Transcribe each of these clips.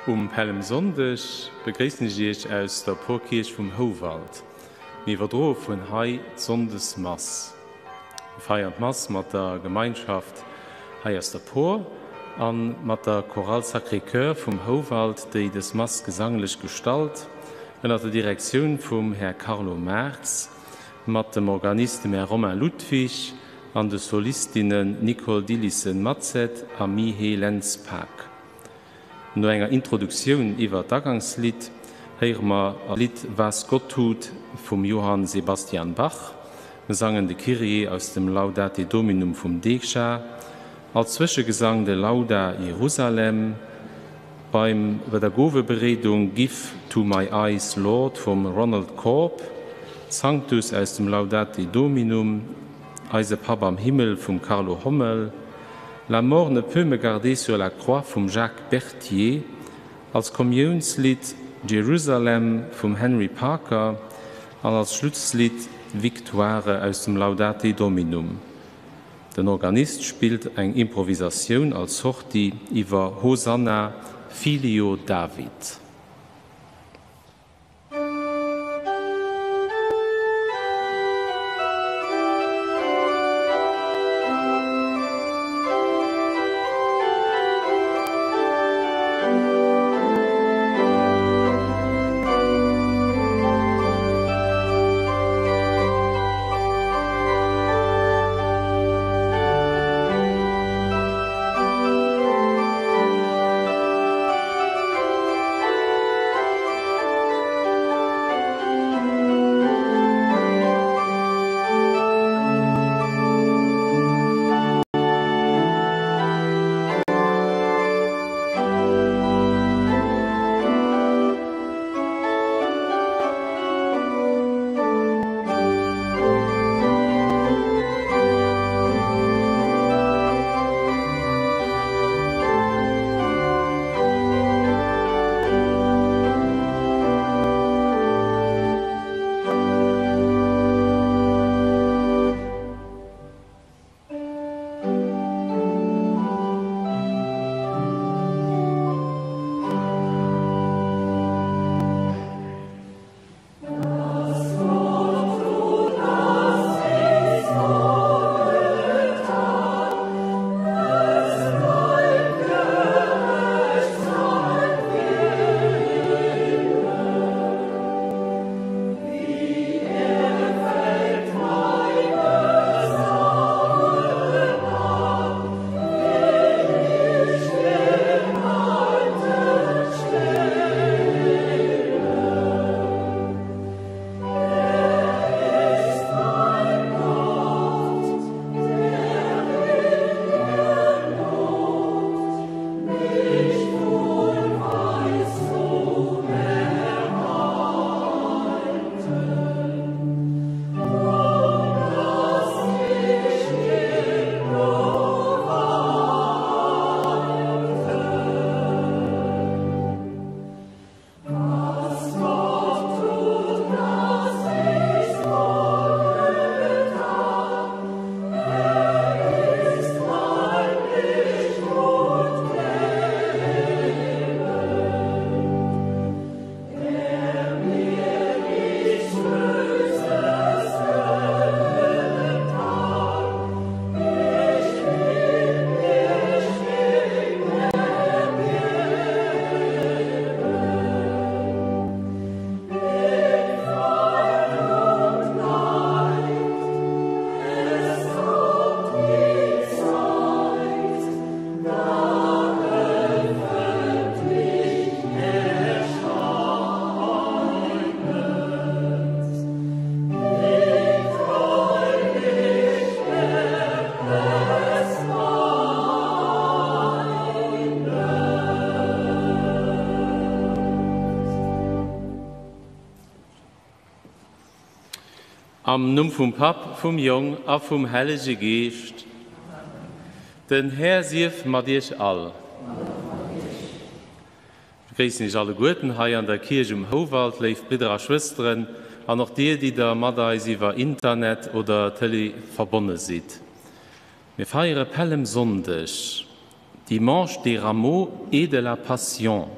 Um Pällemsonndeg begréissen ech Iech aus der Porkierch vum Houwald. Mir iwwerdroe vun hei d'Sonndesmass. Mir feiern d'Mass mat der Gemeinschaft hei aus der Por a mat der Chorale Sacré-Cœur vum Houwald, déi dës Mass gesanglech gestalt, ënner der Direktioun vum Här Carlo Marx, mat dem Organist, dem Här Romain Ludwig, an de Solistinnen Nicole Dilissen-Matzet a Mihe Lentz-Paak. No enger Introduktioun iwwer d'Agangslidd héiere mer d'Lidd Was Gott tut vum Johann Sebastian Bach. Mir sangen de Kyrie aus dem Laudate Dominum vum Decca, als Zwëschegesang de Lauda Jerusalem, beim bei der Gowebereedung Give to my eyes, Lord vum Ronald Corp, Sanctus aus dem Laudate Dominum, Eise Papp am Himmel vum Carlo Hommel, La mort ne peut me garder sur la croix vum Jacques Berthier, als Kommiounslidd Jerusalem vum Henry Parker an als Schlusslidd Victoire aus dem Laudate Dominum. Den Organist spillt eng Improvisatioun als Sortie iwwer Hosanna filio David. Am Numm vum Papp, vum Jong a vum Hellege Geescht. Den Här sief mat iech all. Ech begréissen iech alleguerten hei an der Kierch um Houwald, léif Bridder a Schwësteren, an och dir, déi der mat eis iwwer Internet oder Tëlee verbonne sidd. Mir feiere Pällemsonndeg, Dimanche des Rameaux et de la Passion.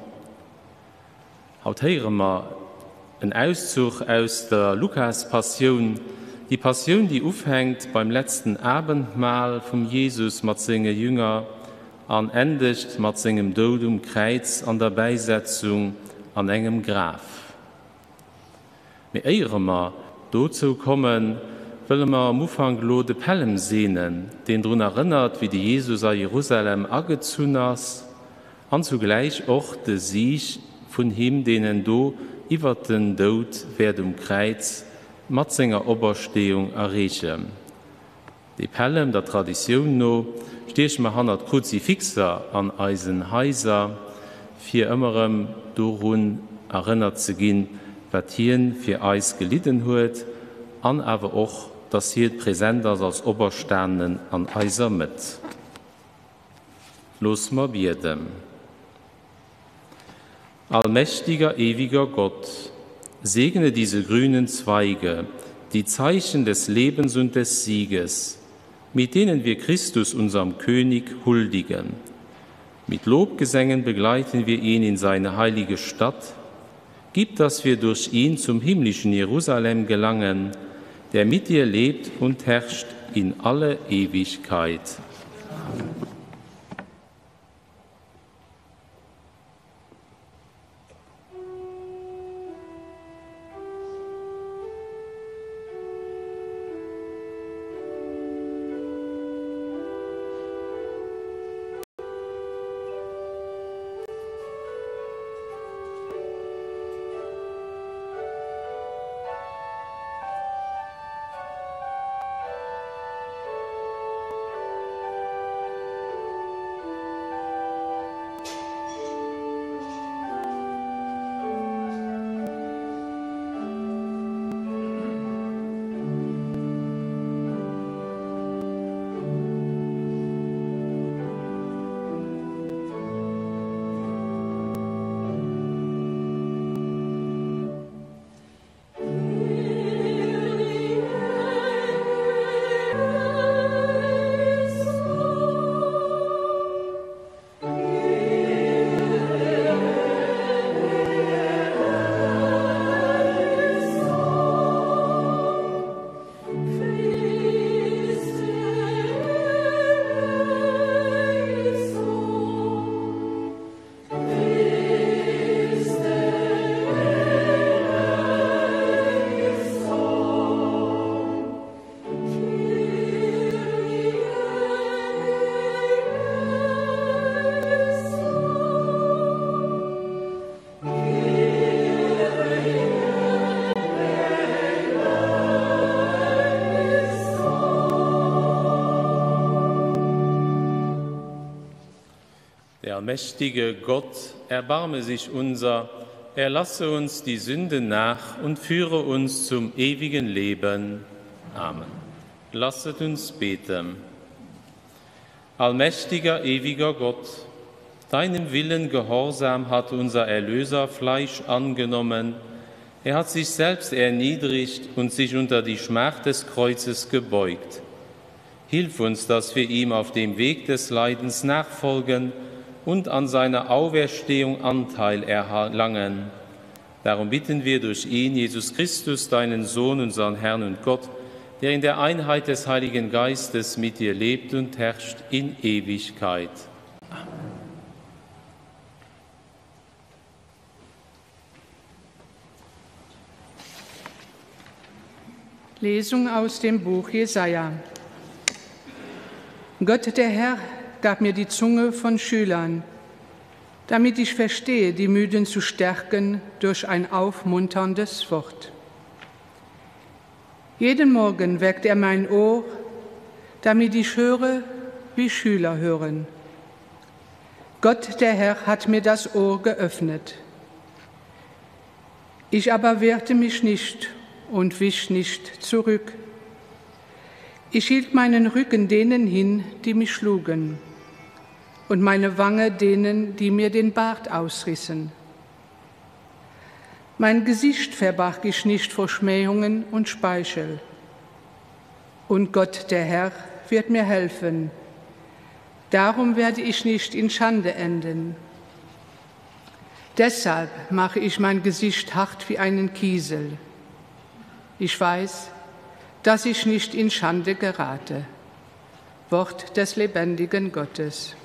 Haut héiere mer en Auszuch aus der Lukas-Passioun, déi Passioun, déi ufänkt beim letzten Abendmahl vum Jesus mat senge Jünger an endegt mat sengem Doud um Kräiz an der Bäisetzung an engem Graf. Mee éiere mer dozou kommen, wëlle mer am Ufank elo de Pällem seenen, deen drun erënnert, wéi de Jesus a Jerusalem agezunn ass, an zugläich och de Sieg vun him, deen en do iwwert den Doud wäert um Kräiz mat senger Opersteeung erreechen. Dee Pällem, der Traditioun no, stieche mer hannert Kruzifixer an eisen Haiser, fir ëmmer erëm dorun erënnert ze ginn, wat hien fir eis gelidden huet, an awer och, dass hie present ass als Operstanenen an eiser Mëtt. Looss mer bieden. Allmächtiger, ewiger Gott, segne diese grünen Zweige, die Zeichen des Lebens und des Sieges, mit denen wir Christus, unserem König, huldigen. Mit Lobgesängen begleiten wir ihn in seine heilige Stadt. Gib, dass wir durch ihn zum himmlischen Jerusalem gelangen, der mit dir lebt und herrscht in alle Ewigkeit. Amen. Der allmächtige Gott, erbarme sich unser, erlasse uns die Sünden nach und führe uns zum ewigen Leben. Amen. Lasset uns beten. Allmächtiger, ewiger Gott, deinem Willen gehorsam hat unser Erlöser Fleisch angenommen, er hat sich selbst erniedrigt und sich unter die Schmach des Kreuzes gebeugt. Hilf uns, dass wir ihm auf dem Weg des Leidens nachfolgen und an seiner Auferstehung Anteil erlangen. Darum bitten wir durch ihn, Jesus Christus, deinen Sohn, unseren Herrn und Gott, der in der Einheit des Heiligen Geistes mit dir lebt und herrscht in Ewigkeit. Amen. Lesung aus dem Buch Jesaja. Gott der Herr gab mir die Zunge von Schülern, damit ich verstehe, die Müden zu stärken durch ein aufmunterndes Wort. Jeden Morgen weckt er mein Ohr, damit ich höre, wie Schüler hören. Gott der Herr hat mir das Ohr geöffnet. Ich aber wehrte mich nicht und wich nicht zurück. Ich hielt meinen Rücken denen hin, die mich schlugen, und meine Wange denen, die mir den Bart ausrissen. Mein Gesicht verbarg ich nicht vor Schmähungen und Speichel. Und Gott der Herr wird mir helfen. Darum werde ich nicht in Schande enden. Deshalb mache ich mein Gesicht hart wie einen Kiesel. Ich weiß, dass ich nicht in Schande gerate. Wort des lebendigen Gottes.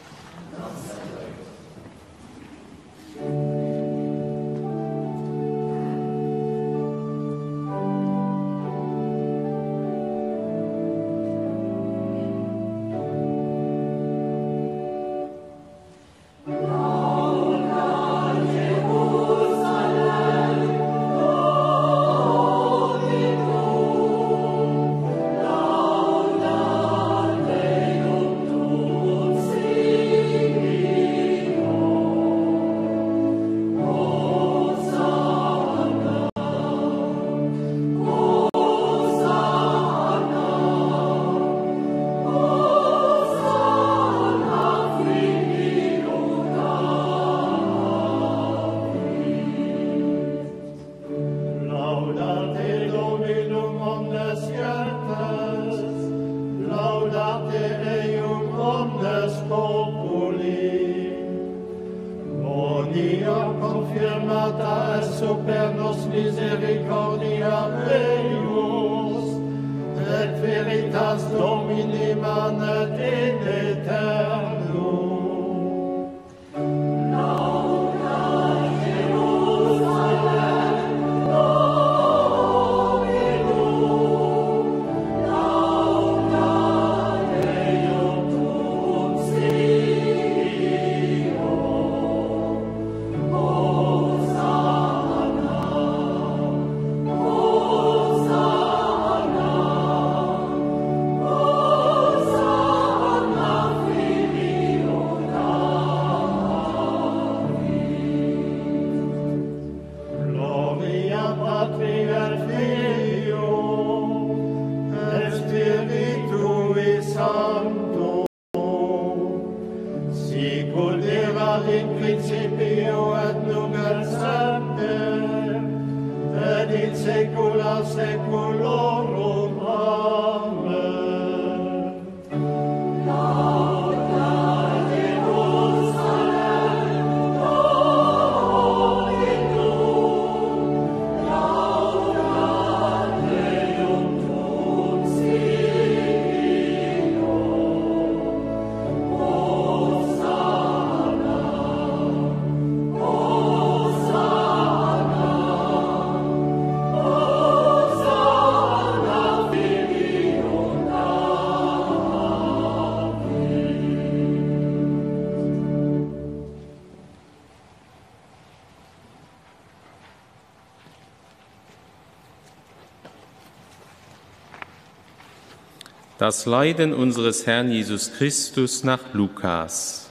Das Leiden unseres Herrn Jesus Christus nach Lukas.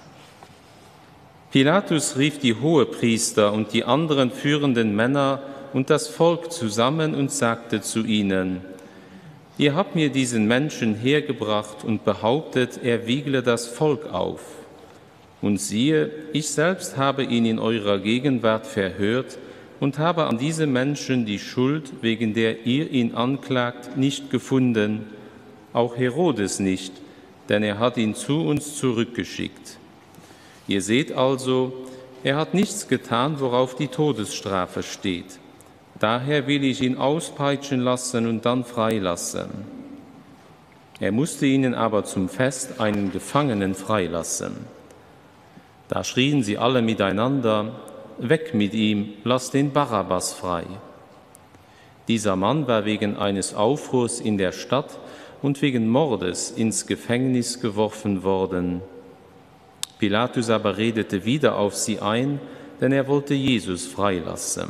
Pilatus rief die Hohepriester und die anderen führenden Männer und das Volk zusammen und sagte zu ihnen: Ihr habt mir diesen Menschen hergebracht und behauptet, er wiegle das Volk auf. Und siehe, ich selbst habe ihn in eurer Gegenwart verhört und habe an diesem Menschen die Schuld, wegen der ihr ihn anklagt, nicht gefunden, auch Herodes nicht, denn er hat ihn zu uns zurückgeschickt. Ihr seht also, er hat nichts getan, worauf die Todesstrafe steht. Daher will ich ihn auspeitschen lassen und dann freilassen. Er musste ihnen aber zum Fest einen Gefangenen freilassen. Da schrien sie alle miteinander: Weg mit ihm, lass den Barabbas frei. Dieser Mann war wegen eines Aufruhrs in der Stadt und wegen Mordes ins Gefängnis geworfen worden. Pilatus aber redete wieder auf sie ein, denn er wollte Jesus freilassen.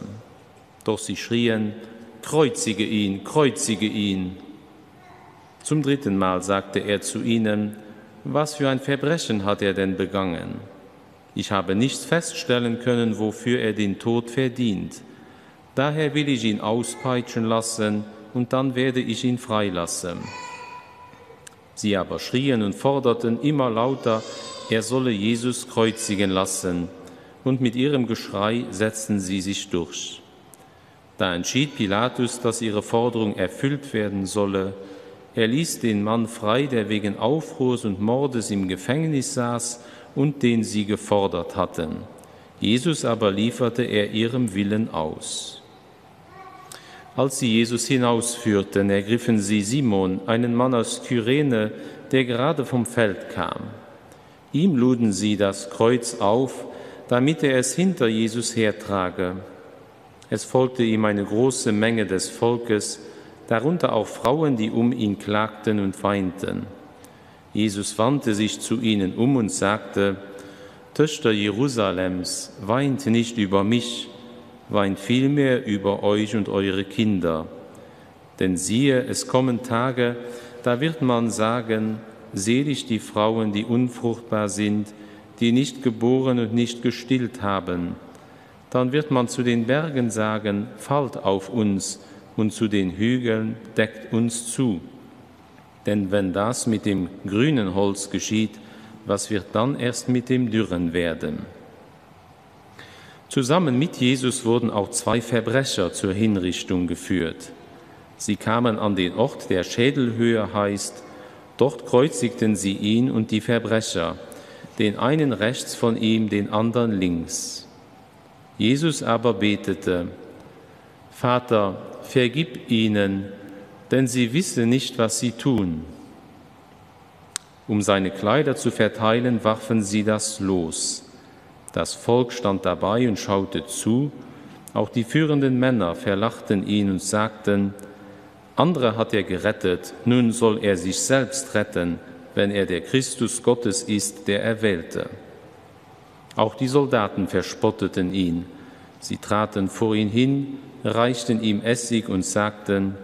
Doch sie schrien: Kreuzige ihn, kreuzige ihn! Zum dritten Mal sagte er zu ihnen: Was für ein Verbrechen hat er denn begangen? Ich habe nichts feststellen können, wofür er den Tod verdient. Daher will ich ihn auspeitschen lassen, und dann werde ich ihn freilassen. Sie aber schrien und forderten immer lauter, er solle Jesus kreuzigen lassen, und mit ihrem Geschrei setzten sie sich durch. Da entschied Pilatus, dass ihre Forderung erfüllt werden solle. Er ließ den Mann frei, der wegen Aufruhrs und Mordes im Gefängnis saß und den sie gefordert hatten. Jesus aber lieferte er ihrem Willen aus. Als sie Jesus hinausführten, ergriffen sie Simon, einen Mann aus Kyrene, der gerade vom Feld kam. Ihm luden sie das Kreuz auf, damit er es hinter Jesus hertrage. Es folgte ihm eine große Menge des Volkes, darunter auch Frauen, die um ihn klagten und weinten. Jesus wandte sich zu ihnen um und sagte: Töchter Jerusalems, weint nicht über mich, weint vielmehr über euch und eure Kinder. Denn siehe, es kommen Tage, da wird man sagen: Selig die Frauen, die unfruchtbar sind, die nicht geboren und nicht gestillt haben. Dann wird man zu den Bergen sagen: Fallt auf uns, und zu den Hügeln deckt uns zu. Denn wenn das mit dem grünen Holz geschieht, was wird dann erst mit dem Dürren werden? Zusammen mit Jesus wurden auch zwei Verbrecher zur Hinrichtung geführt. Sie kamen an den Ort, der Schädelhöhe heißt, dort kreuzigten sie ihn und die Verbrecher, den einen rechts von ihm, den anderen links. Jesus aber betete: Vater, vergib ihnen, denn sie wissen nicht, was sie tun. Um seine Kleider zu verteilen, warfen sie das Los. Das Volk stand dabei und schaute zu. Auch die führenden Männer verlachten ihn und sagten: Andere hat er gerettet, nun soll er sich selbst retten, wenn er der Christus Gottes ist, der Erwählte. Auch die Soldaten verspotteten ihn. Sie traten vor ihn hin, reichten ihm Essig und sagten: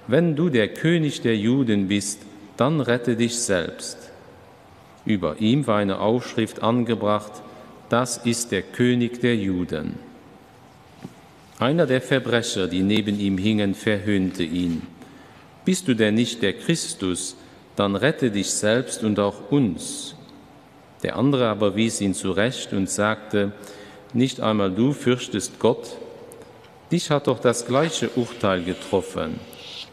Wenn du der König der Juden bist, dann rette dich selbst. Über ihm war eine Aufschrift angebracht: Das ist der König der Juden. Einer der Verbrecher, die neben ihm hingen, verhöhnte ihn. Bist du denn nicht der Christus, dann rette dich selbst und auch uns. Der andere aber wies ihn zurecht und sagte: Nicht einmal du fürchtest Gott, dich hat doch das gleiche Urteil getroffen.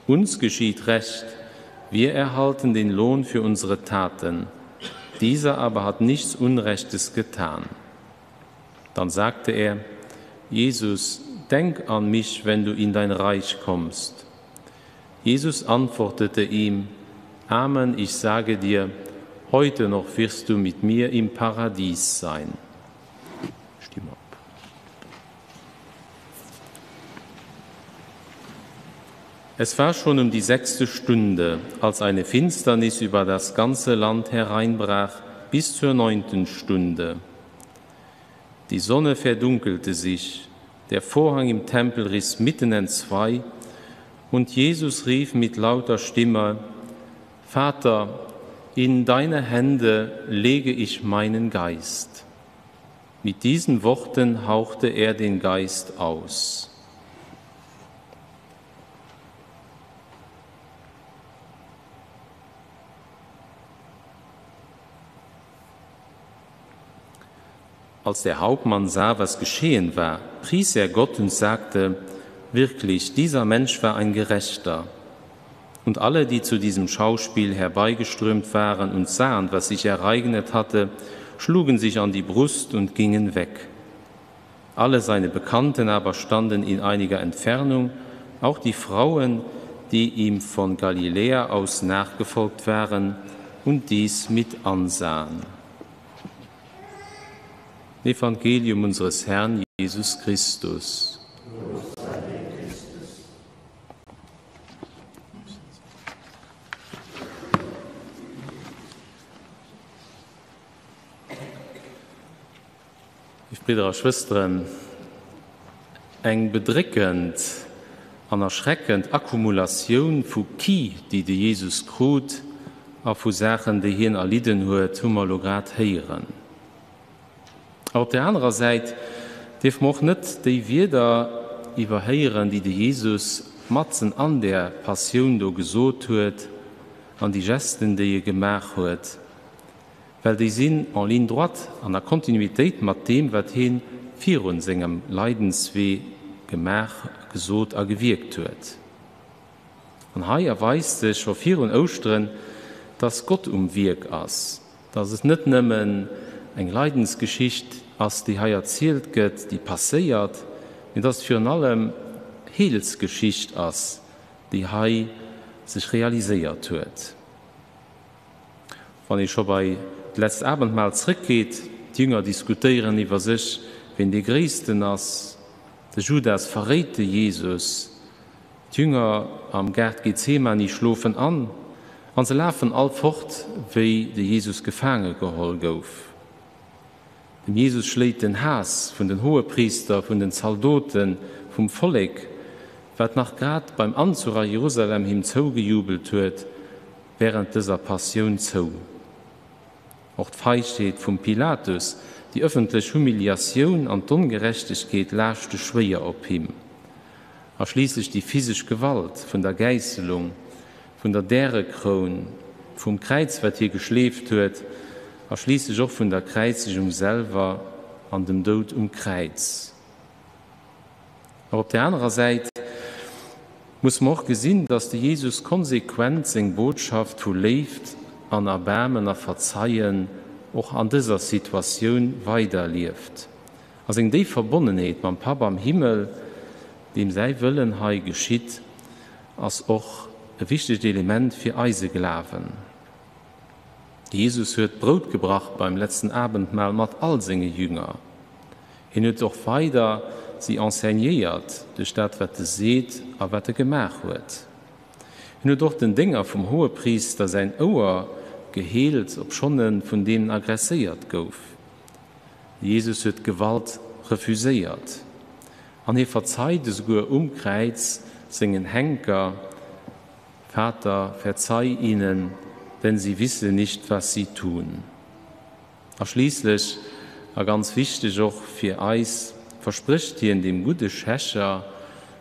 Uns geschieht recht, wir erhalten den Lohn für unsere Taten. Dieser aber hat nichts Unrechtes getan. Dann sagte er: Jesus, denk an mich, wenn du in dein Reich kommst. Jesus antwortete ihm: Amen, ich sage dir, heute noch wirst du mit mir im Paradies sein. Stimme ab. Es war schon um die sechste Stunde, als eine Finsternis über das ganze Land hereinbrach, bis zur neunten Stunde. Die Sonne verdunkelte sich, der Vorhang im Tempel riss mitten entzwei, und Jesus rief mit lauter Stimme: Vater, in deine Hände lege ich meinen Geist. Mit diesen Worten hauchte er den Geist aus. Als der Hauptmann sah, was geschehen war, pries er Gott und sagte: Wirklich, dieser Mensch war ein Gerechter. Und alle, die zu diesem Schauspiel herbeigeströmt waren und sahen, was sich ereignet hatte, schlugen sich an die Brust und gingen weg. Alle seine Bekannten aber standen in einiger Entfernung, auch die Frauen, die ihm von Galiläa aus nachgefolgt waren und dies mit ansahen. Evangelium unseres Herrn Jesus Christus. Léif Bridder a Schwësteren, eng bedréckend an erschreckend Akkumulatioun vu Ki, déi de Jesus krut, a vu Saachen, déi hien erlidden huet, hu mer elo grad héieren. Awer op där anerer Säit dierfe mer och net déi Wierder iwwerhéieren, déi de Jesus matzen an där Passioun do gesot huet an déi Gesten, déi e gemaach huet, well déi sinn en ligne droite an a Kontinuitéit mat deem, wat hie virun sengem Leidenswee gemaach, gesot a gewierkt huet. An hei erweist sech scho virun Ouschteren, dass Gott um Wierk ass, dass et net nëmmen eng Leidensgeschicht ass, déi hei erzielt gëtt, déi passéiert, mee dass et virun allem Heelsgeschicht ass, déi hei sech realiséiert huet. Wann ee scho bei d'letzt Abendmahl zrëckgeet, d'Jünger diskutéieren iwwer sech, ween dee Gréissten ass, de Judas verréit de Jesus, d'Jünger am Gaart Gethsemani schlofen an, an se lafen all fort, wéi de Jesus gefaange geholl gouf. Dem Jesus schléit den Haass vun den Hohepriister, vun den Zaldoten, vum Vollek, wat nach grad beim Anzuch a Jerusalem him zougejubelt huet, wärend dëser Passioun zou. Och d'Feigheet vum Pilatus, déi ëffentlech Humiliatioun an d'Ongerechtegkeet laaschte schwéier op him. A schliisslech déi physesch Gewalt vun der Gäisselung, vun der Därekroun, vum Kräiz wat hie geschleeft huet, a schliisslech och vun der Kräizegung selwer an dem Doud um Kräiz. Awer op där anerer Säit musse mer och gesinn, dass de Jesus konsequent seng Botschaft vu Léift an Erbaarmen a Verzeien och an dëser Situatioun weiderlieft a seng déif Verbonnenheet mam Papp am Himmel, deem säi Wëllen hei geschitt, ass och e wichtegt Element fir eise Glawen. De Jesus huet d'Brout gebrach beim letzten Abendmahl mat all senge Jünger. Hien huet och weider si enseignéiert duerch dat wat e seet a wat e gemaach huet. Hien huet och den Dénger vum Hohepriister säin Ouer geheelt, obschonn e vun deem agresséiert gouf. De Jesus huet d'Gewalt refuséiert an hie verzeit esouguer um Kräiz sengen Henker, Vater, verzeih ihnen, denn sie wissen nicht, was sie tun. A schliisslech, a ganz wichteg och fir eis, versprécht hien deem gudde Schächer,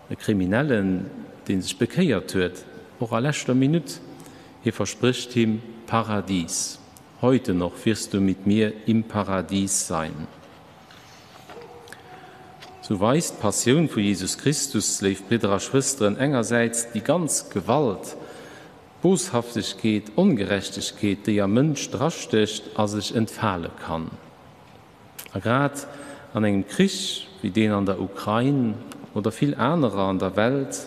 e Kriminellen, dee sech bekéiert huet, och a leschter Minutt, hie versprécht him Paradies, Heute noch wirst du mit mir im Paradies sein. Sou weist d'Passioun vu Jesus Christus, léif Bridder a Schwësteren, engersäits déi ganz Gewalt, Boshaftegkeet, Ongerechtegkeet, déi am Mënsch drastécht a sech entfale kann. A grad an engem Krich wéi deen an der Ukrain oder vill anerer an der Welt,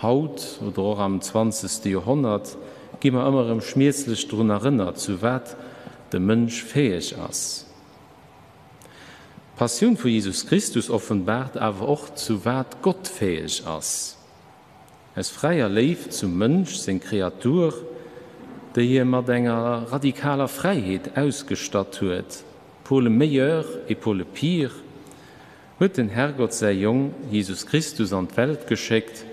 haut oder och am zwanzegste Joerhonnert, gi mer ëmmer erëm schmierzlech drun erënnert, zu wat de Mënsch fäeg ass. D'Passioun vu Jesus Christus offenbaart awer och, zu wat Gott fäeg ass. Aus fräier Léift zum Mënsch, seng Kreatur, déi hie mat enger radikaler Fräiheet ausgestatt huet, pour le meilleur et pour le pire, huet den Herrgott säi Jong Jesus Christus an d'Welt geschéckt,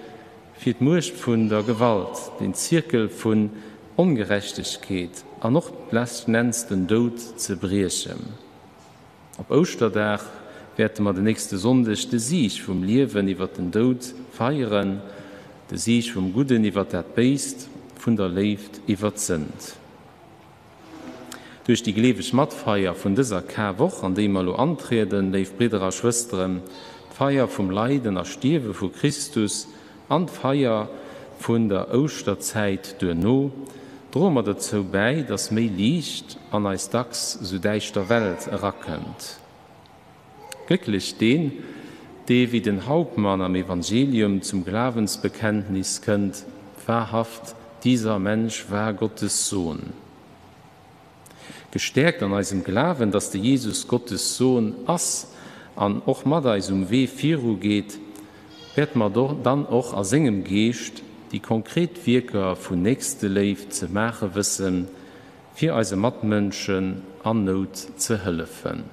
fir d'Muecht vun der Gewalt, den Zierkel vun Ongerechtegkeet an och leschtnenns den Doud ze briechen. Op Ouschterdag wäerte mer den nächste Sonndeg de Sieg vum Liewen iwwert den Doud feieren, de Sieg vum Gudden iwwert dat Béist, vun der Léift iwwert d'Sënd. Duerch déi gleeweg Matfeier vun dëser Karwoch, an déi mer elo antrieden, léif Bridder a Schwësteren, d'Feier vum Leiden a Stierwe vu Christus an d'Feier vun der Ouschterzäit duerno, droe mer dozou bäi, dass méi Liicht an eis dacks sou däischter Welt erakënnt. Glécklech deen, dee wéi den Hauptmann am Evangelium zum Glawensbekenntnis kënnt, Wahrhaft, dieser Mensch war Gottes Sohn. Gestäerkt an eisem Glawen, dass de Jesus Gottes Sohn ass an och mat eis um Wee viru geet, wäerte mer dann och a sengem Geescht déi konkret Wierker vun Nächsteléift ze maache wëssen, fir eise Matmënschen an Nout ze hëllefen.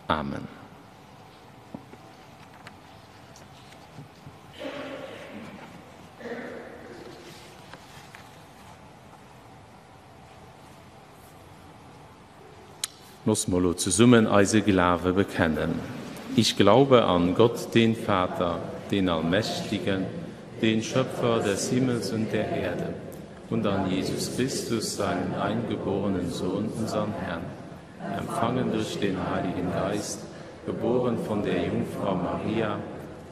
Amen. Loosse mer elo zesummen eise Glawe bekennen. Ich glaube an Gott, den Vater, den Allmächtigen, den Schöpfer des Himmels und der Erde, und an Jesus Christus, seinen eingeborenen Sohn, unseren Herrn, empfangen durch den Heiligen Geist, geboren von der Jungfrau Maria,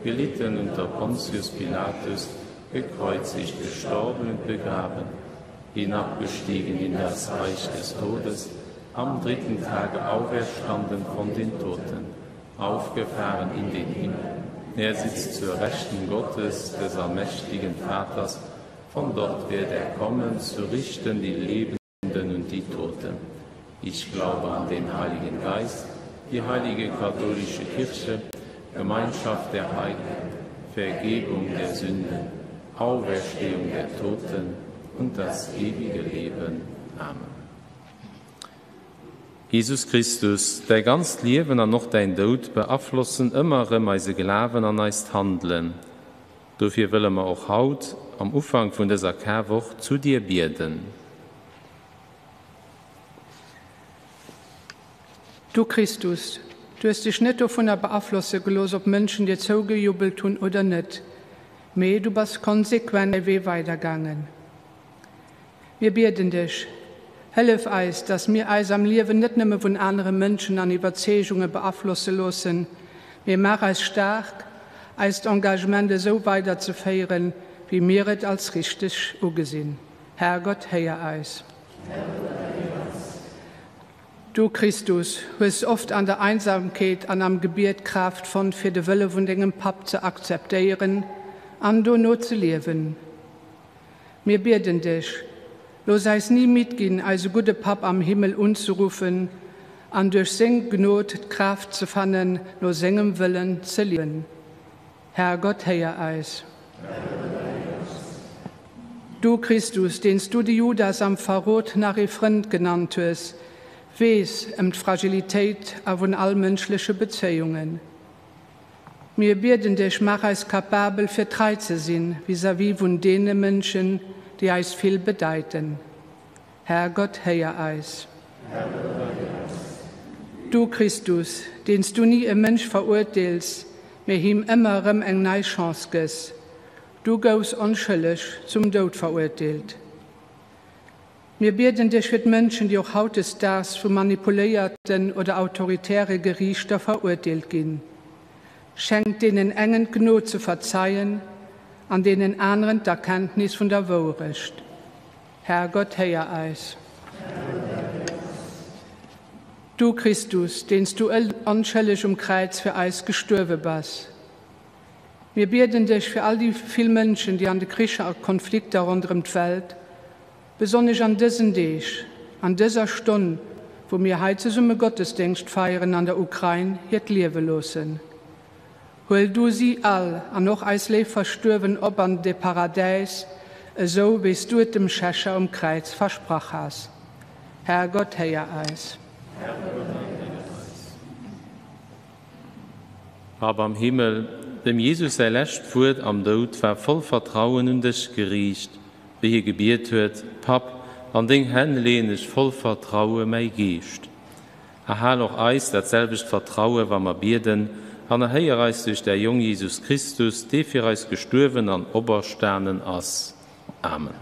gelitten unter Pontius Pilatus, gekreuzigt, gestorben und begraben, hinabgestiegen in das Reich des Todes, am dritten Tage auferstanden von den Toten, aufgefahren in den Himmel. Er sitzt zur Rechten Gottes, des allmächtigen Vaters, von dort wird er kommen, zu richten die Lebenden und die Toten. Ich glaube an den Heiligen Geist, die heilige katholische Kirche, Gemeinschaft der Heiligen, Vergebung der Sünden, Auferstehung der Toten und das ewige Leben. Amen. Jesus Christus, däi ganzt Liewen an och däin Doud beaflossen ëmmer erëm eise Glawen an eist Handelen. Dofir wëlle mer och haut, am Ufank vun dëser Karwoch, zu dir bieden. Du Christus, du hues dech net dovunner beaflosse gelooss, ob Mënschen dir zougejubbelt hunn oder net, mee du bass konsequent däi Wee weidergaangen. Mir bieden dech, hëllef eis, dass mir eis am Liewen net nëmme vun anere Mënschen an Iwwerzeegunge beaflosse loossen, mee maach eis staark, eist Engagement esou weiderzeféieren, wéi mir et als richteg ugesinn. Herrgott, héier eis. Du, Christus, hues oft an der Einsamkeet an am Gebiet Kraaft fonnt, fir de Wëlle vun dengem Papp ze akzeptéieren an dono ze liewen. Mir bieden dech, looss eis ni midd ginn, eise gudde Papp am Himmel unzeruffen an duerch seng Gnod d'Kraaft ze fannen, no sengem Wëllen ze liewen. Herrgott, héier eis. Du, Christus, deen s du de Judas am Verrot nach ee Frënd genannt hues, weess ëm d'Fragilitéit a vun all mënschleche Bezéiungen. Mir bieden dech, maach eis kapabel fir trei ze sinn vis-à-vis vun deene Mënschen, déi eis vill bedeiten. Herrgott, héier eis. Du, Christus, deen s du ni e Mënsch verurteels, mee him ëmmer erëm eng nei Chance gëss, du goufs onschëlleg zum Doud verurteelt. Mir bieden dech fir d'Mënschen, déi och hautdesdaags vu manipuléierten oder autoritäre Geriichter verurteelt ginn. Schenk deenen engen d'Gnod ze verzeien an deenen aneren d'Erkenntnis vun der Wourecht. Herrgott, héier eis. Du, Christus, deen s du onschëlleg um Kräiz fir eis gestuerwe bass. Mir bieden dech fir all déi vill Mënschen, déi an de Kricher a Konflikter ronderëm d'Welt, besonnesch an dësen Deeg, an dëser Stonn, wou mir hei zesumme Gottesdéngscht feieren, an der Ukrain hiert Liewe loossen. Huel du si all an och eis léif Verstuerwen op an de Paradäis, esou wéi s du et dem Schächer um Kräiz versprach has. Herrgott, héier eis. Herrgott, héier eis. Papp am Himmel, dem Jesus säi lescht Wuert am Doud war voll Vertrauen un dech geriicht, wéi hie gebiet huet, Papp, an deng Hänn leeën ech voll Vertraue mäi Geescht. Erhal och eis dat selwecht Vertraue wa mer bieden, an erhéier eis duerch däi Jong Jesus Christus, dee fir eis gestuerwen an operstanen ass. Amen.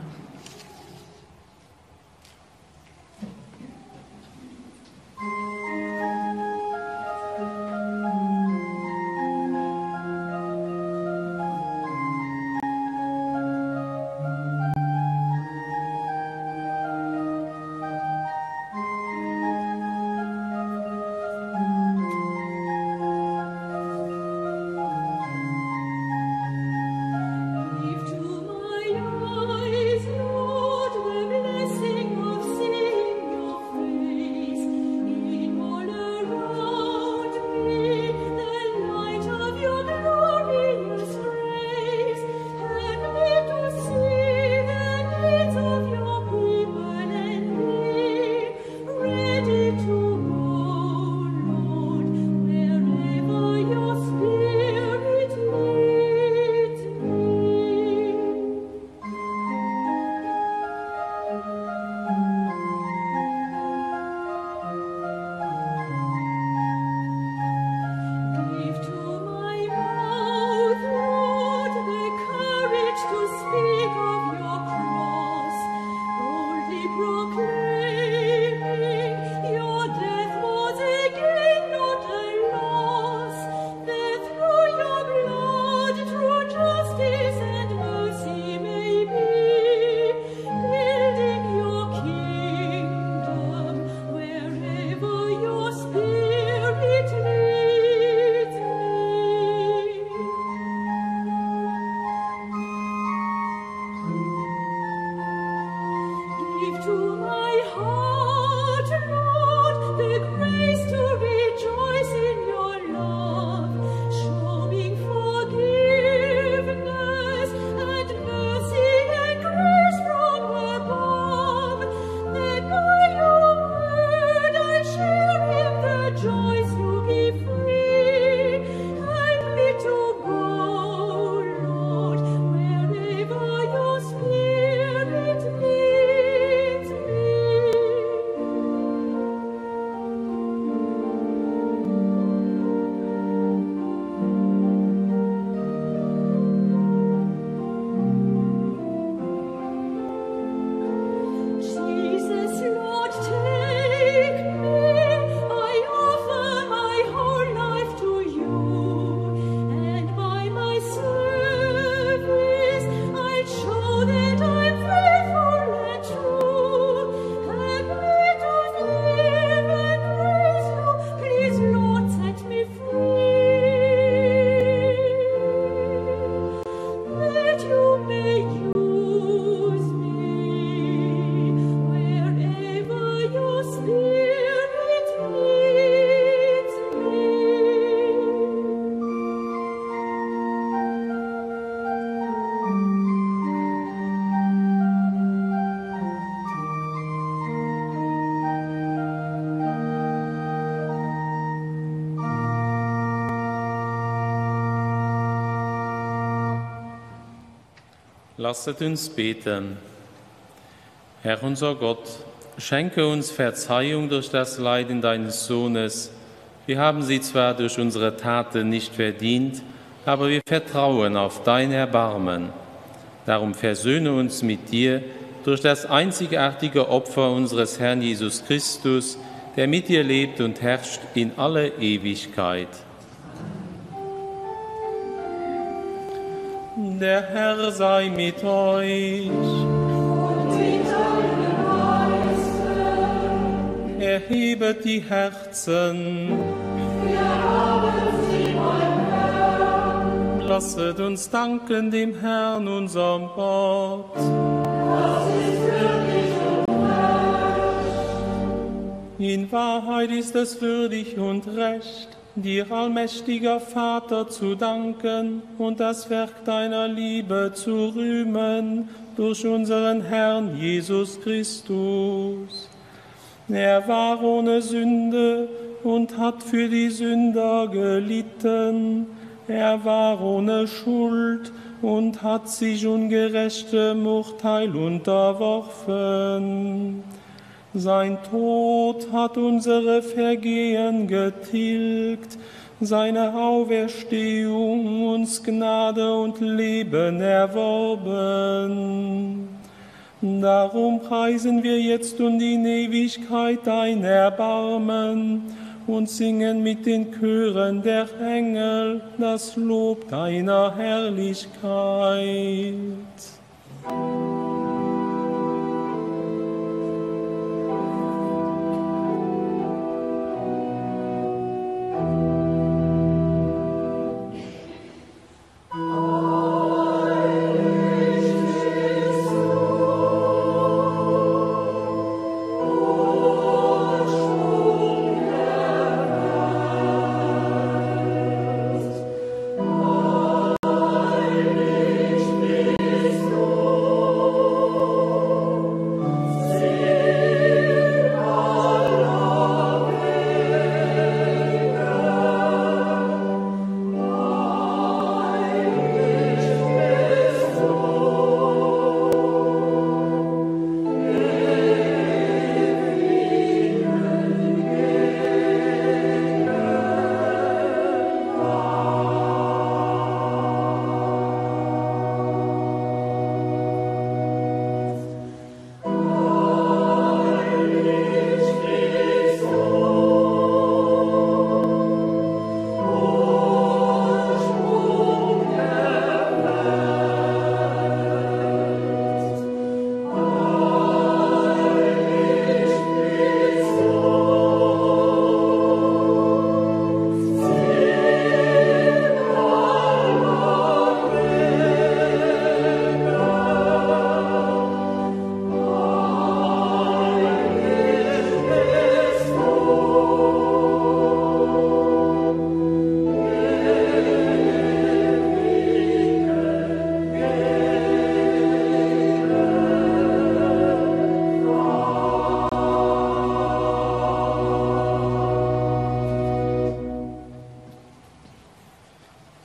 Lasset uns beten. Herr unser Gott, schenke uns Verzeihung durch das Leiden deines Sohnes. Wir haben sie zwar durch unsere Taten nicht verdient, aber wir vertrauen auf dein Erbarmen. Darum versöhne uns mit dir durch das einzigartige Opfer unseres Herrn Jesus Christus, der mit dir lebt und herrscht in alle Ewigkeit. Der Herr sei mit euch. Und mit deinem Geiste. Erhebet die Herzen. Wir haben sie beim Herrn. Lasset uns danken dem Herrn, unserem Gott. Das ist würdig und recht. In Wahrheit ist es würdig und recht, dir allmächtiger Vater zu danken und das Werk deiner Liebe zu rühmen durch unseren Herrn Jesus Christus. Er war ohne Sünde und hat für die Sünder gelitten. Er war ohne Schuld und hat sich ungerechtem Urteil unterworfen. Sein Tod hat unsere Vergehen getilgt, seine Auferstehung uns Gnade und Leben erworben. Darum preisen wir jetzt und in Ewigkeit dein Erbarmen und singen mit den Chören der Engel das Lob deiner Herrlichkeit.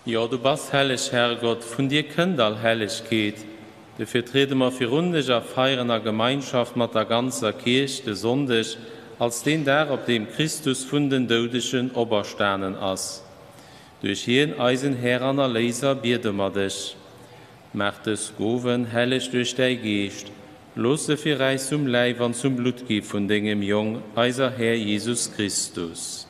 Jo, du bass helleg, Herrgott, vun dir kënnt all Hellegkeet. Dofir triede mer virun dech a feieren a Gemeinschaft mat der ganzer Kierch de Sonndeg als deen Dag, op deem Christus vun den Doudegen operstanen ass. Duerch hien, eisen Här an Erléiser, biede mer dech, Maach dës Gowen helleg duerch däi Geescht, looss se fir äis zum Läif an zum Blutt gi vun dengem Jong, eiser Här Jesus Christus.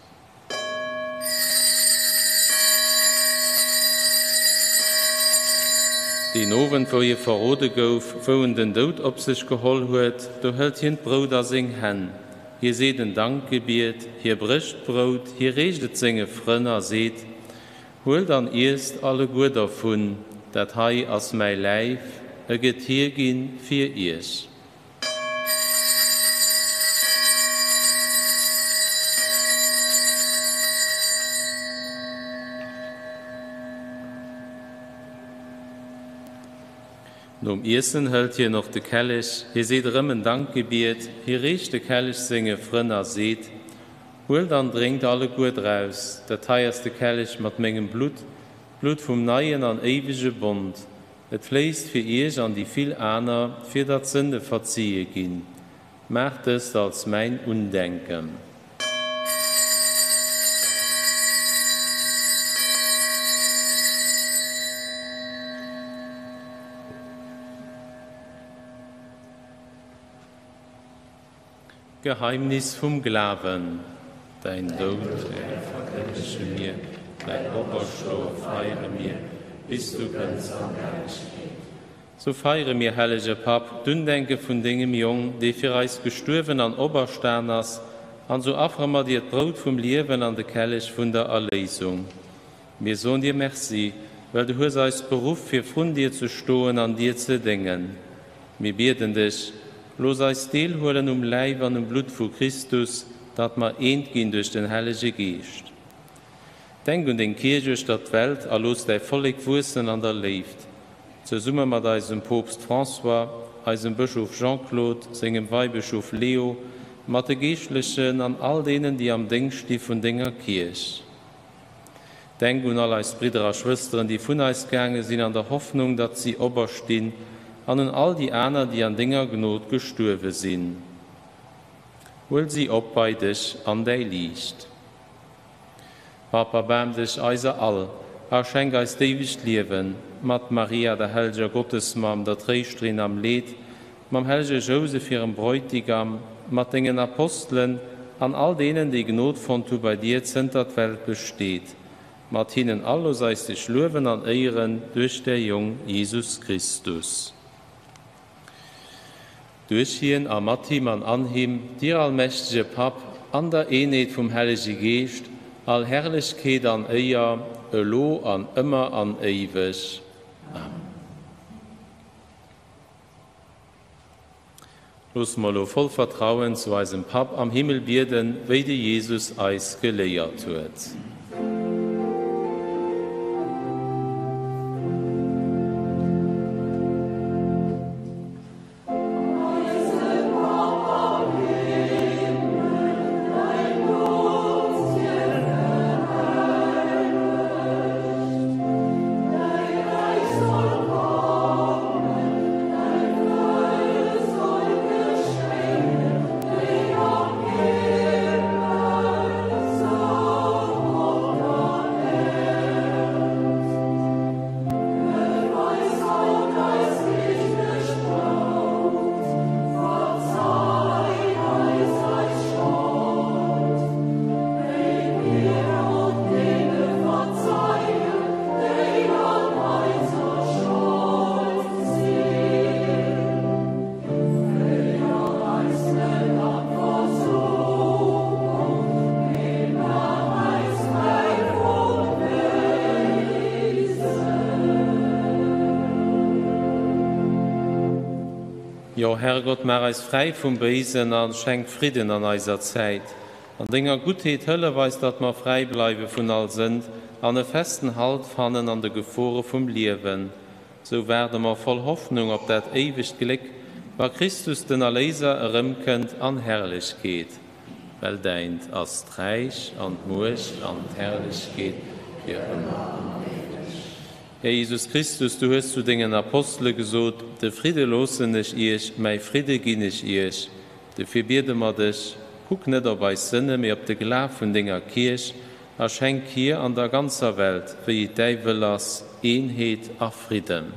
Deen Owend, wou hie verrode gouf, wou en den Doud op sech geholl huet, do hëlt hien d'Brout a seng Hänn, hie seet en Dankgebiet, hie brécht d'Brout, hie reecht et senge Frënn a seet, Huelt an iesst alleguer dervun, dat hei ass mäi Läif, e gëtt hierginn fir iech. Nom Iessen hëlt hien och de Kellech, hie seet erëm en Dankgebiet, hie reecht de Kellech senge Frënn a seet, Huelt an drénkt alleguer draus, dat hei ass de Kellech mat mengem Blutt, d'Blutt vum neien an éiwege Bond. Et fléisst fir iech an déi vill aner, fir datt d'Sënde verzie ginn. Maacht dëst als mäin Undenken. Geheimnis vum Glawen. Däin Doud, Här, verkënnege mir, däin Operstoe feiere mir, bis du kënns an Herrlechkeet. Sou feiere mir, hellege Papp, d'Undenke vun dengem Jong, dee fir eis gestuerwen an operstan ass, an sou affere mer dir d'Brout vum Liewen an de Kellech vun der Erléisung. Mir soen dir Merci, well du hues eis beruff, fir vrun dir ze stoen an dir ze déngen. Mir bieden dech, looss eis deelhuelen um Läif an um Blutt vu Christus, datt mer eent ginn duerch den Hellege Geescht. Denk un deng Kierch uechter d'Welt a looss däi Vollek wuessen an der Léift, zesumme mat eisem Poopst François, eisem Bëschof Jean-Claude, sengem Weibëschof Leo, mat de Geeschtlechen an all deenen, déi am Déngscht sti vun denger Kierch. Denk un all eis Bridder a Schwësteren, déi vun eis gaange sinn, an der Hoffnung, datt si operstinn, an un all déi aner, déi an denger Gnod gestuerwe sinn. Huel si op bei dech an däi Liicht. Papp, erbaarm dech eiser all a schenk eis d'éiwegt Liewen, mat Maria, der hellger Gottesmamm, der Tréischterin am Leed, mam hellege Jousef, hirem Bräutigam, mat dengen Apostelen an all deenen, déi Gnod fonnt hu bei dir, zënter d'Welt besteet. Mat hinnen all looss eis dech luewen an éieren duerch däi Jong Jesus Christus. Duerch hien a mat him an an him, dir allmächtege Papp, an der Eenheet vum Hellege Geescht, all Herrlechkeet an Éier, elo an ëmmer an éiweg. Amen. Loosse mer elo voll Vertrauen zu eisem Papp am Himmel bieden, wéi de Jesus eis geléiert huet. Jo, Herrgott, maach eis fräi vum Béisen a schenk Fridden an eiser Zäit. An denger Guttheet hëllef eis, datt mer fräi bleiwe vun all Sënd an e festen Halt fannen an de Gefore vum Liewen. Sou waarde mer voll Hoffnung op dat éiwegt Gléck, wa Christus den Erléiser erëmkënnt an Herrlechkeet. Well däint ass d'Räich an d'Muecht an d'Herrlechkeet fir ëmmer an éiweg. Här Jesus Christus, du hues zu dengen Apostele gesot, De Fridde loossen ech iech, mäi Fridde ginn ech iech. Dofir biede mer dech, kuck net op eis Sënne, mee op de Glaf vun denger Kierch a schenk hir an der ganzer Welt, wéi et däi Wëll ass, Eenheet a Fridden.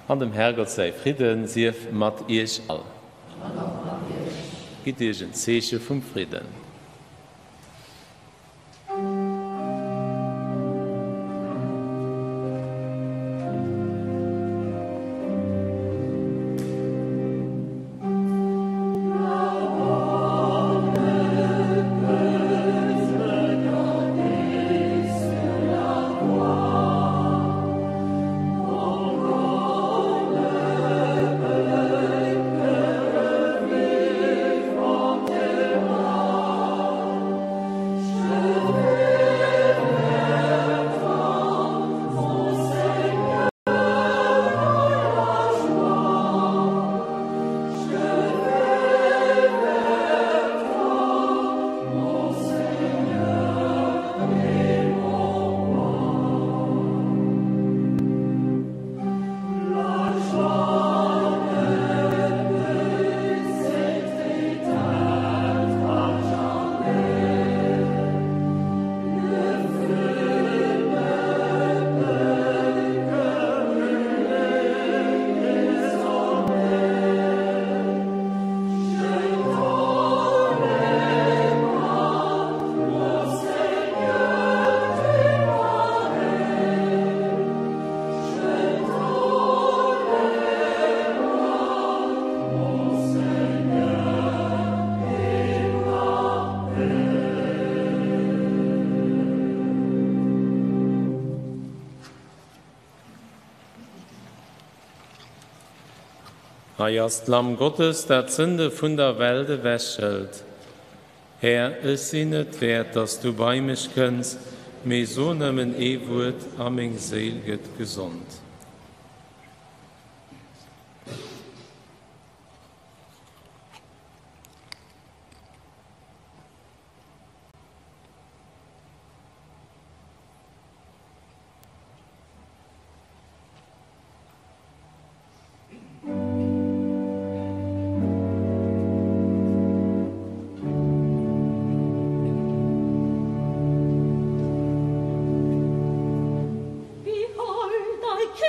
An dem Herrgott säi Fridde sief mat iech all. An och mat iech. Gitt iech en Zeeche vum Fridden. Hei ass d'Lamm Gottes, dat d'Sënde vun der Welt ewechhëlt. Här, ech sinn net wäert, dass du bei mech kënns, mee so nëmmen ee Wuert, a meng Séil gëtt gesond. Behold, thy King!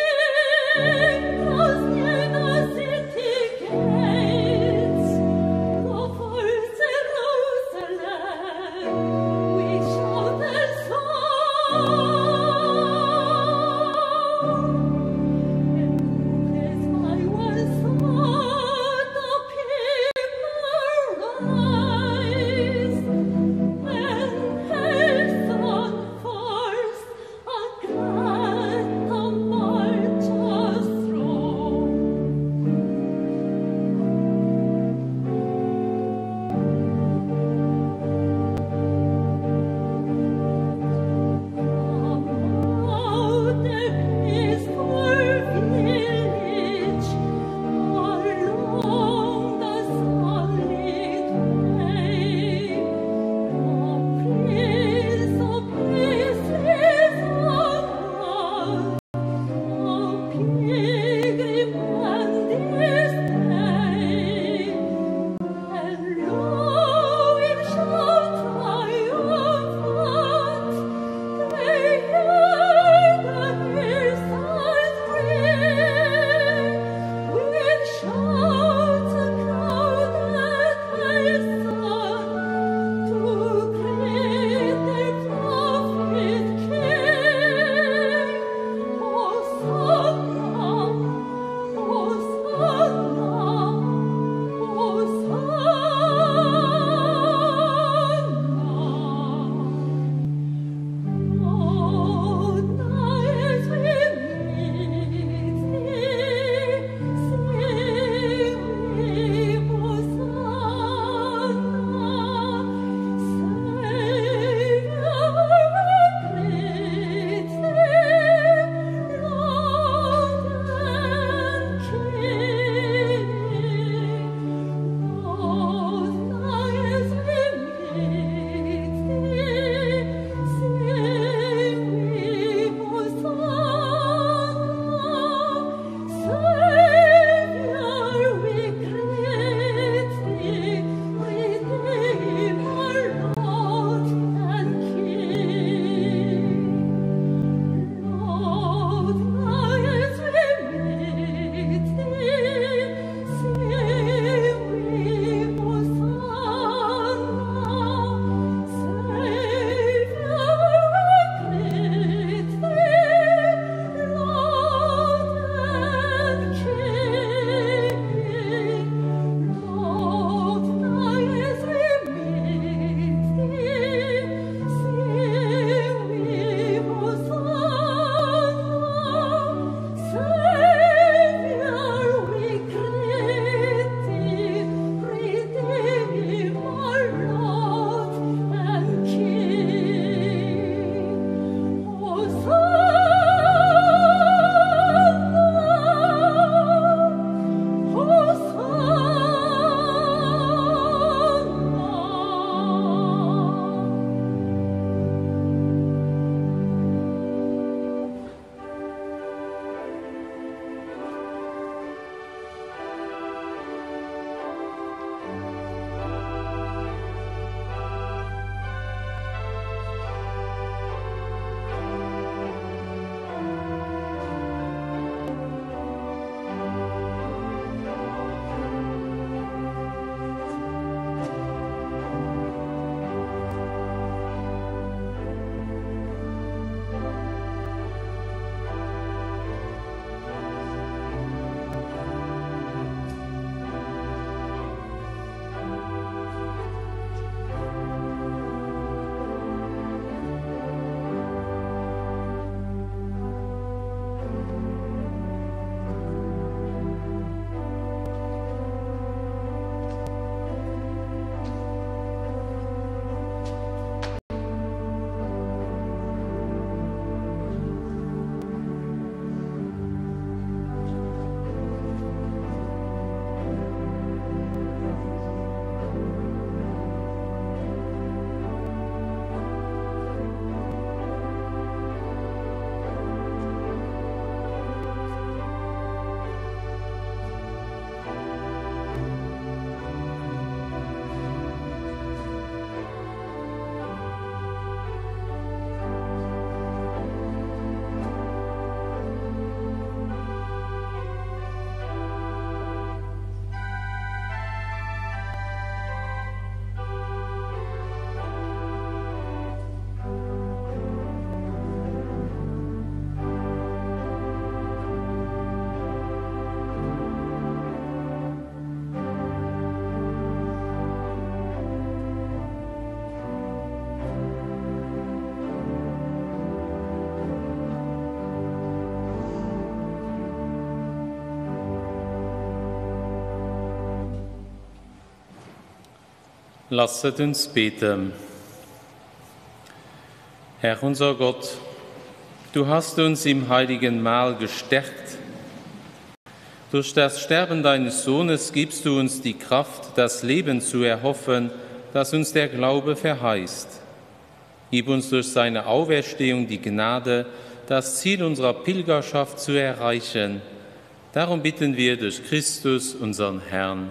Lasset uns beten. Herr unser Gott, du hast uns im heiligen Mahl gestärkt. Durch das Sterben deines Sohnes gibst du uns die Kraft, das Leben zu erhoffen, das uns der Glaube verheißt. Gib uns durch seine Auferstehung die Gnade, das Ziel unserer Pilgerschaft zu erreichen. Darum bitten wir durch Christus, unseren Herrn.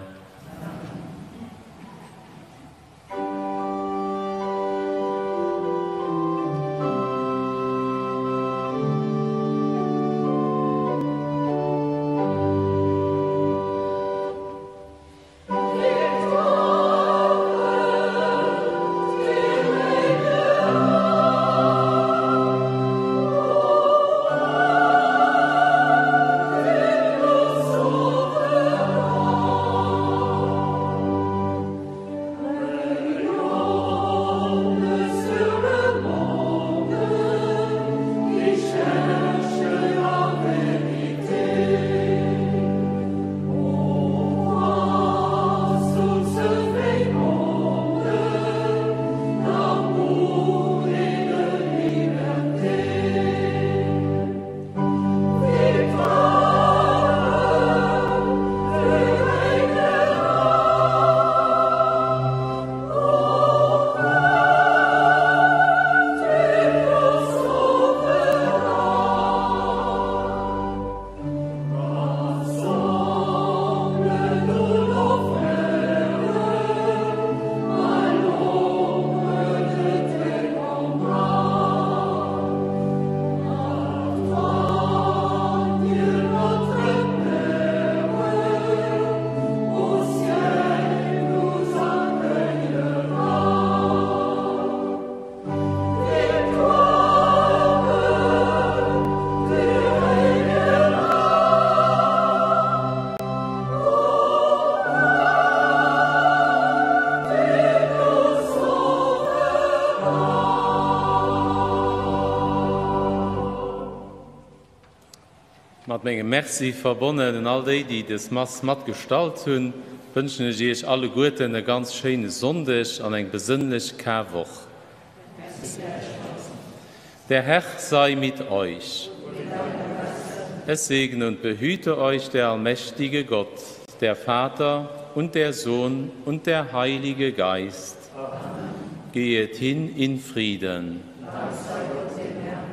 Mat mengem Merci verbonnen un all déi, déi dës Mass mat gestalt hunn, wënschen ech Iech alleguerten e ganz schéine Sonndeg an eng besënnlech Karwoch. Der Herr sei mit euch. Es segne und behüte euch der allmächtige Gott, der Vater und der Sohn und der Heilige Geist. Gehet hin in Frieden. Dank sei Gott dem Herrn.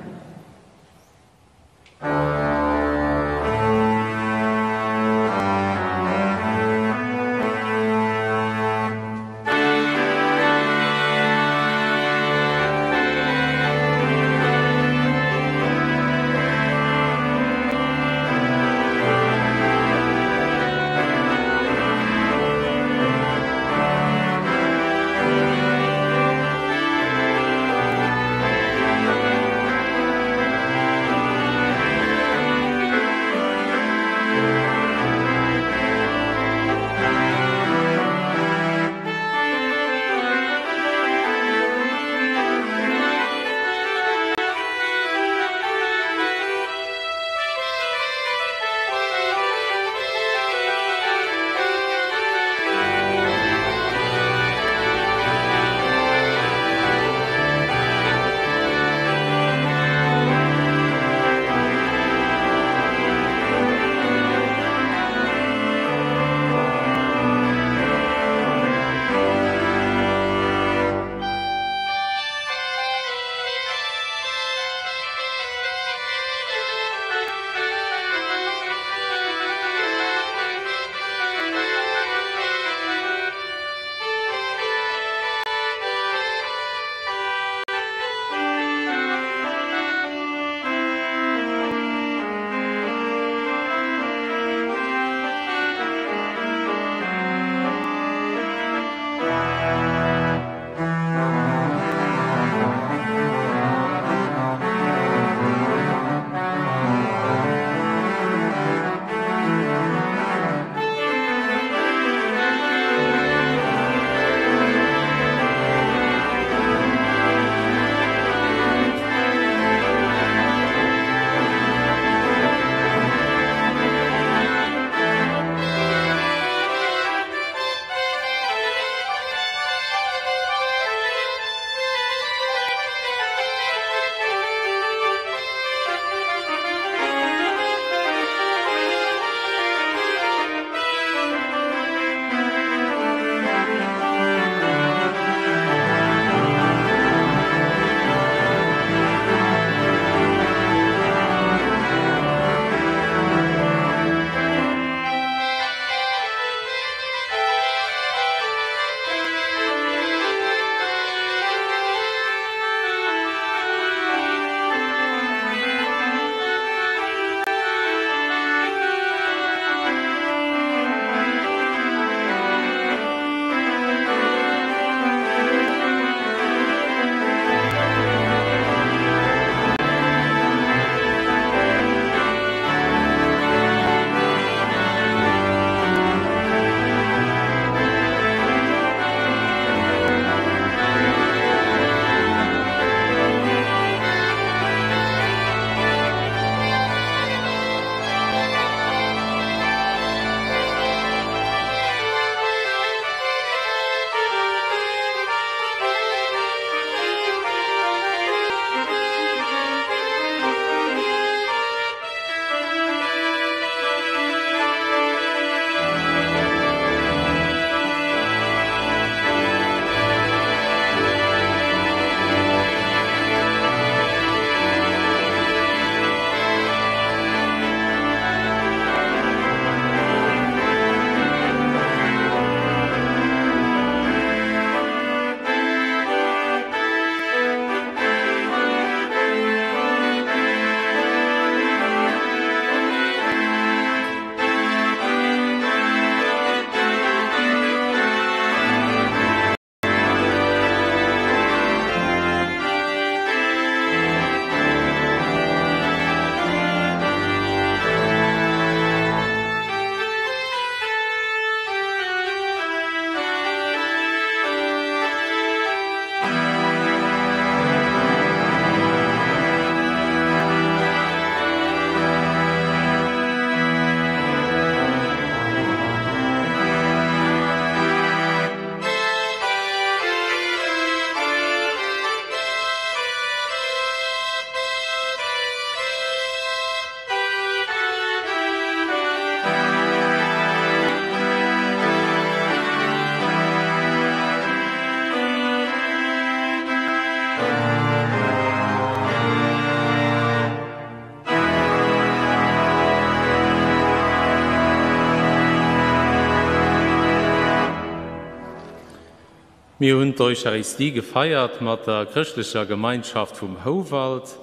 Mir hunn d'Eucharistie gefeiert mat der chrëschtlecher Gemeinschaft vum Houwald.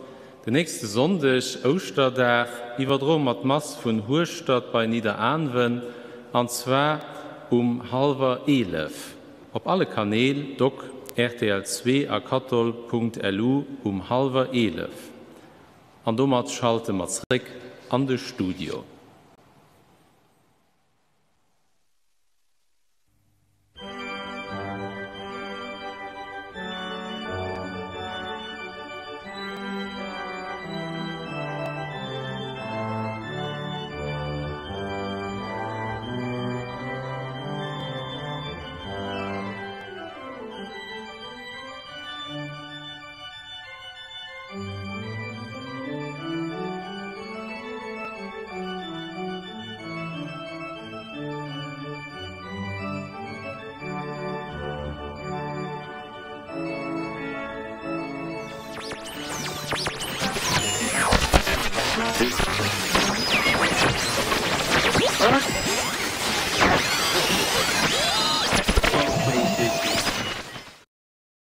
Den nächste Sonndeg, Ouschterdag, iwwerdroe mer d'Mass vun Hueschtert bei Nidderaanwen, an zwar um hallwer 11. Op alle Kanäl, doc, rtl 2 a kathol.lu um hallwer 11. An domat schalte mer zréck an de Studio.